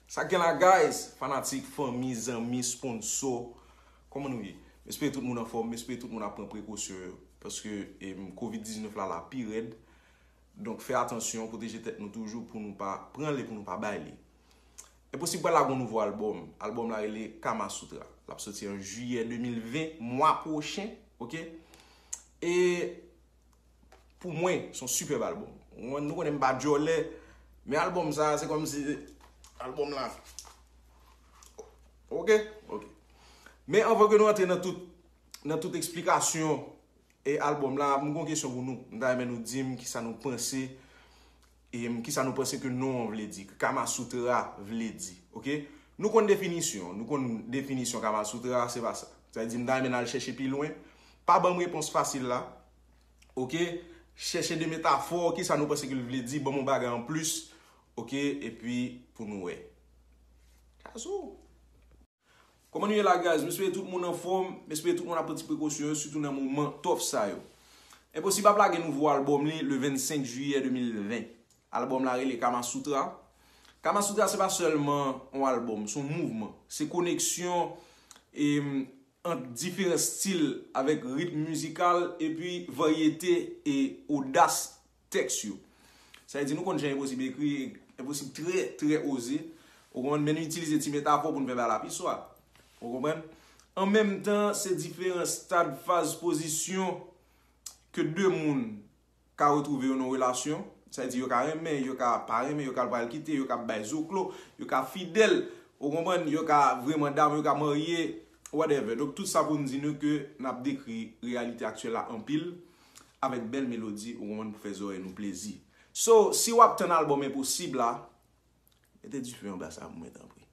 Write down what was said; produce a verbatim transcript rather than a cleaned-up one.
Sa k gen la, guys? Fanatik, fanmi, zanmi, sponsò, kòman nou ye? M espere tout moun anfòm, m espere tout moun ap pran prekosyon yo, paske em, kovid diznèf la, la pi rèd. Donk, fè atansyon, pwoteje tèt nou toujou pou nou pa pran li, pou nou pa bay li. Enposib pral lage yon nouvo albòm. Albòm la rele Kama Sutra. L ap soti an jiyè de mil ven, mwa pwochen, oke? E pou mwen, se yon sipèb albòm. Ou konprann, nou konnen m pa djòlè, men albòm sa, se kòmsi albòm la. Oke? Oke. Men anvan ke nou antre nan tout, nan tout eksplikasyon e albòm la, m gon kesyon pou nou. M ta renmen nou di m kisa nou panse, e m, kisa nou panse ke non an vle di, ke Kama Sutra vle di. Oke? Nou konn definisyon, nou konn definisyon Kama Sutra, se pa sa. Sa vle di, m ta renmen n al chèche pi lwen. Pa ban m repons fasil la. Oke? Chèche de metafò, kisa nou panse ke l vle di, ban m yon bagay anplis. Oke? Epi pou nou wè. Kazou. Kòman nou ye la, guys? M espere tout moun anfòm, m espere tout moun ap pran ti prekosyon yo, sitou nan moman tòf sa yo. Enposib ap lage nouvo albòm li le vennsenk jiyè de mil ven. Albòm la rele Kama Sutra. Kama Sutra se pa sèlman yon albòm, se yon mouvman. Se koneksyon e, ant diferan stil avèk ritm mizikal epi varyete e odas tèks yo. Sa vle di nou konn jan Enposib ekri, Enposib trè, trè oze. Ou konprann? Men nou itilize ti metafò pou n fè bagay la pi swa. Ou konprann? An menm tan, se diferan stad, faz, pozisyon ke de moun ka retwouve yo nan relasyon. Sa vle di yo ka renmen, yo ka pa renmen, yo ka pral kite, yo ka bay zoklo, yo ka fidèl, ou konprann, yo ka vreman damou, yo ka marye, whatever. Donk tout sa pou n di nou ke n ap dekri reyalite aktyèl la anpil, avèk bèl melodi, ou konprann, pou fè zòrèy nou plezi. So, si w ap tann albòm Enposib la, mete dife anba sa pou mwen, tanpri.